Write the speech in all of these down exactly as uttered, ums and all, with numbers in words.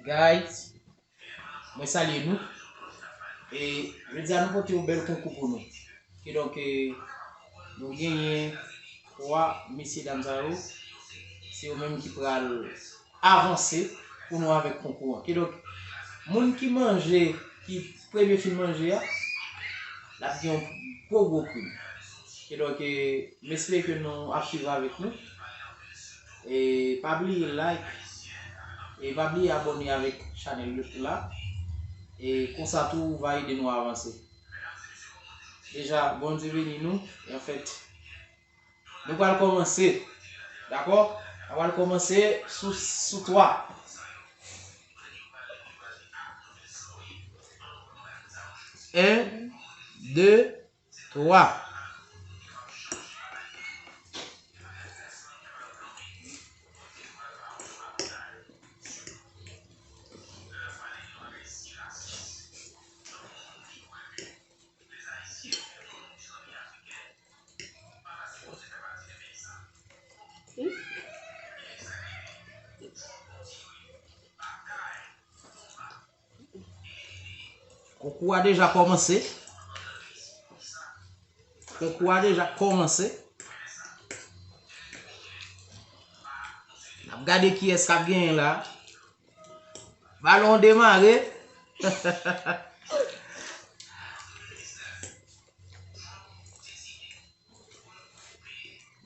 Guys, mwen salye nou. E jodi a nou pote yon bèl konkou pou nou. Kidonk, e, nou genyen twa mesye dam sa yo. Se yo menm ki pral avanse pou nou avèk konkou an. Kidonk, moun ki manje, ki premye fin manje a, l ap gen yon gwo, gwo prim. Kidonk, e, m espere ke nou ap swiv avèk nou. E pa bliye like. E pa bliye abòne avèk chanèl YouTube la. E konsa tou, ou va ede nou avanse. Deja, Bondye beni nou. E anfèt, nou pral kòmanse. Dakò? Nou pral kòmanse sou, sou twa. En, de, twa. Konkou a deja kòmanse. Konkou a deja kòmanse. N ap gade kiyès k ap genyen la. Balon demare.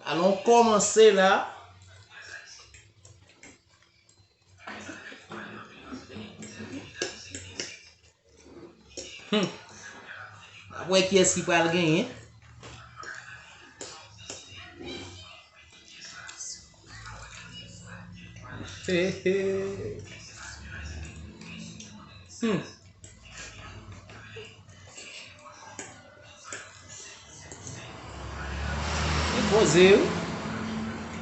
Balon kòmanse la. Hmm. N ap wè kiyès ki pral genyen. He, he. Hmm. Poze wi.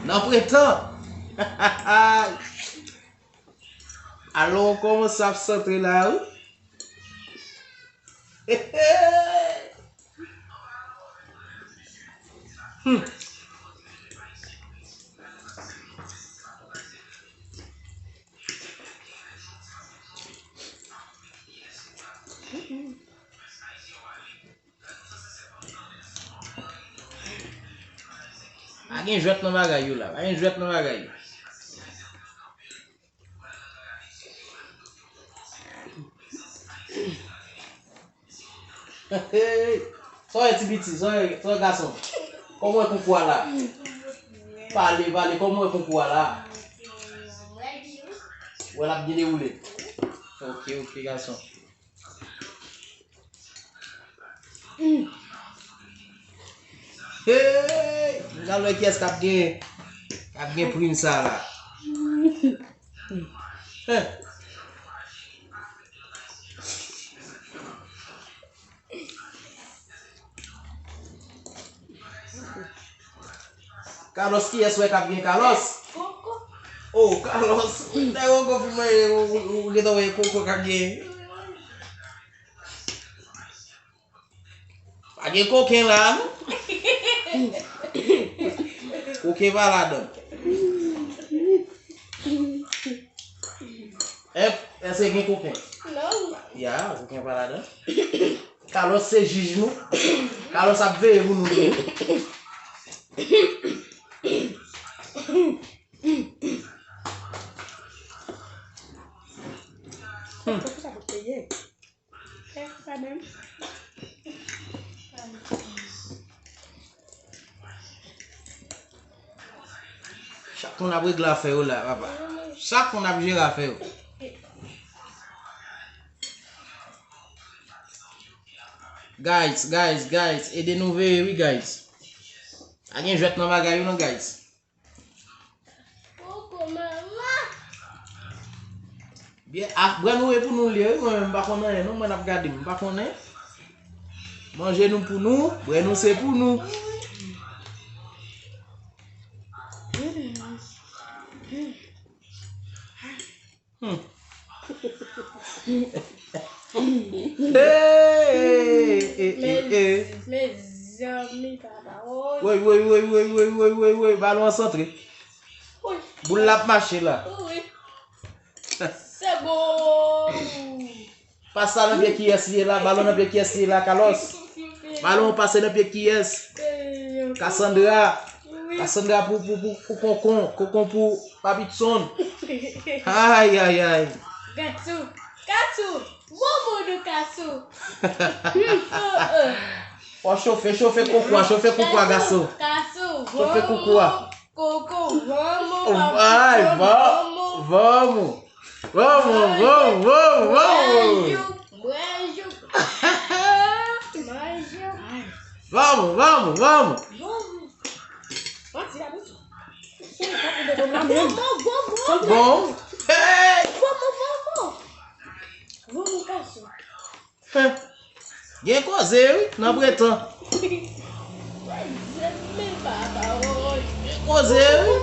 Nan pretan. Alò, kòmanse ap santre la wi. Hmm. Pa gen jwèt nan bagay yo la. Pa gen jwèt nan bagay yo. Sa w ye ti piti, sa w ye, sa w ye gason. Kòman w wè konkou a la? Pale, pale, kòman w wè konkou a la? Wè l ap byen dewoule. Ok, ok, gason. Hey! Nou pral wè kiyès k ap gen, k ap gen prim sa la. Hey! Carlos, kiyès wè k ap gen Carlos? Oh, Carlos, nèg ou konfime, ou, ou, ou gentan wè koko k ap gen. Pa gen koken la, non? Koken pa ladan. Èp, èske gen koken? Non. Ya, koken pa ladan. Carlos se jij nou. Carlos ap veye pou nou tou. Hmm. Chak moun ap regle afè yo la, papa. Chak moun ap jere afè yo. Guys, guys, guys, ede nou veye wi, guys. Pa gen jwèt nan bagay yo non, guys. Byen, a, bwè nou e pou nou l ye wi, mwen menm m pa konn anyen non, mwen n ap gade m, m pa konnen. Manje nou pou nou, bwè nou se pou nou. Hmm. Hey, hey, hey, hey, hey. Mezanmi, papa, woy. Woy, woy, woy, balon an santre. Woy. Boul la ap mache la. Woy. Bon. Pas la nan pye kiyès li ye la? Balon nan pye kiyès li ye la, Carlos? Balon pase nan pye kiyès? Cassandra. Cassandra pou, pou, pou, pou konkon. Konkon pou Papitson. Ay, ay, ay. Gato. Gato. Bon moun ou Gato. Oh, oh. Ò, chofe, chofe koukwa, chofe koukwa, gason. Gato. Chofe koukwa. Koko, vamos, ay, vamos, vamos. Vamos, vamos, vamos, vamos. Bonjour, bonjour. Bonjour. Vamos, vamos, vamos. Vamos. Vamos, vamos, vamos. Bon. Hey. Vamos, vamos. Vamos, gason. Heh. Gen koze, wi, nan pretan. Gen koze, wi.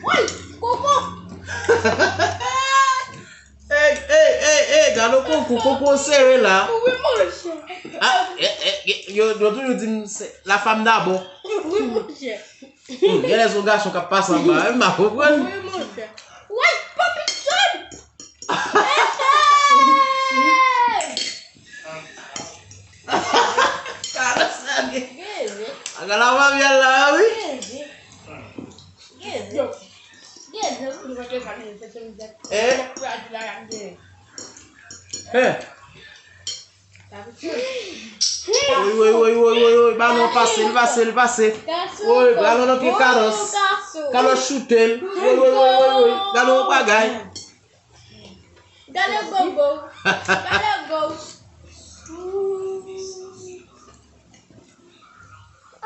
Woy, koko. Ey, ey, ey, ey, gade koko, koko sere la. Wi, monchè. Ah, eh, eh, eh, yo, yo toujou di m se la femme d'abord. Wi, monchè. Hmm, genlè se yon gason k ap pase anba, m pa konprann. Wi, monchè. Woy, Papi John! Carlos la gen. Gade la, manmi, al la, wi. Eh? Eh? Woy, woy, woy, woy, woy, woy. Balon pase, li pase, li pase. Woy, balon nan pye Carlos. Carlos choute l. Woy, woy, woy, woy, woy. Gade yon bagay. Gade gogo. Gade gogo.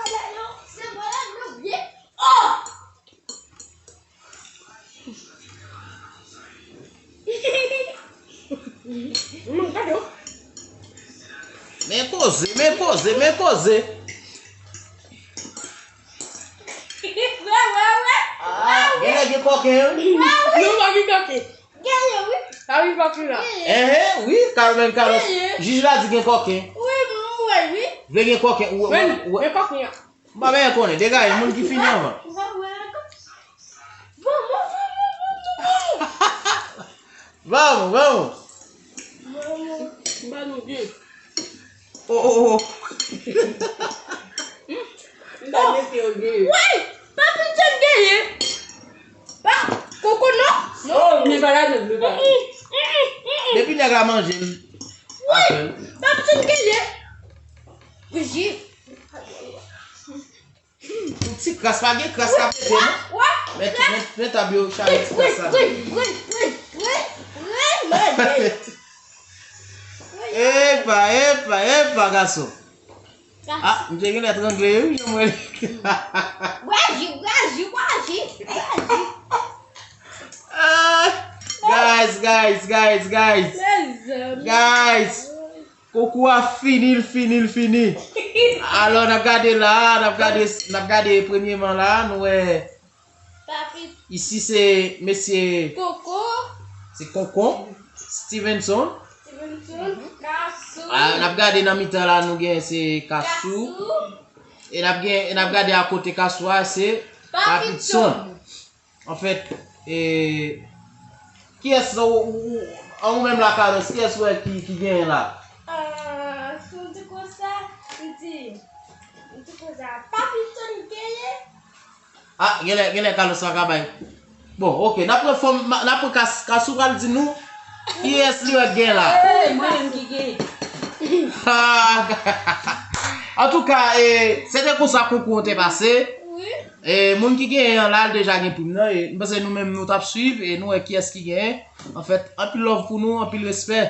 Ala yo, se mwen la nou byen. Oh! Men koze, men koze, men koze. Wè, wè, wè. Ah, genlè gen kòken, wi. Wè, wè. Nou pa gen kòken. Genyen, wi. Pa gen kòken la. Ehe, wi, Carmen Carlos. Jij la di gen kòken. Wi, m wè, wi. Vle gen kòken, ou wè, ou wè. Men kòken an. M pa bezwen konnen, degaje, moun ki fini anvan. Vamos, vamos. Ba nou de. Oh, oh, oh. M pa mete yo de. Woy! Papi John genyen. Pa, koko non? Non. Oh, men pa la de, men pa. Depi nèg la manje l. Woy! Papi John genyen. Brigitte. Yon ti kras, pa gen kras k ap pete, non? Men, men, men tab yo chale ti kras sa. Epa, epa, epa, gason. Ah, m te genlè trangle, wi, jan mwen. Waji, waji, waji, waji. Ah, guys, guys, guys, guys. Guys. Koko a fini, l fini, l fini. Alò, n ap gade la, n ap gade, n ap gade premyeman la, nou wè. Isi se mesye. Koko. Se Konkon. Stevenson. Stevenson. Kasou. Ah, n ap gade nan mitan la, nou gen se Kasou. Kasou. E n ap gen, e n ap gade akote Kasou a, se Papitson. Papitson. Anfèt, e, kiyès ou, ou, ou, an ou menm la, Carlos, kiyès ou wè ki, ki genyen la? Ah, si w di konsa, m di, m di konsa, Papitson genyen. Ah, genlè, genlè Carlos pa ka bay. Bon, ok, n ap pran fòm, n ap pran Kas-, Kasou pral di nou kiyès li wè k genyen la. Ey, mwen menm ki genyen. Antouka, e, se te konsa konkou an te pase. Wi. E, moun ki genyen an la, l deja gen prim nan. E, m panse nou menm nou t ap swiv e nou wè kiyès ki genyen. Anfèt, anpil love pou nou, anpil respè.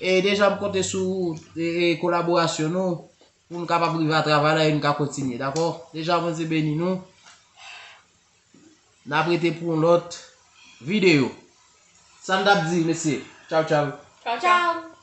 E deja m konte sou, e, e, kolaborasyon nou pou nou kapab rive a travay la e nou ka kontinye, dakò? Deja, Bondye beni nou. N ap rete pou yon lòt videyo. Sa n t ap di, mesye? Tchaw, tchaw. Tchaw, tchaw.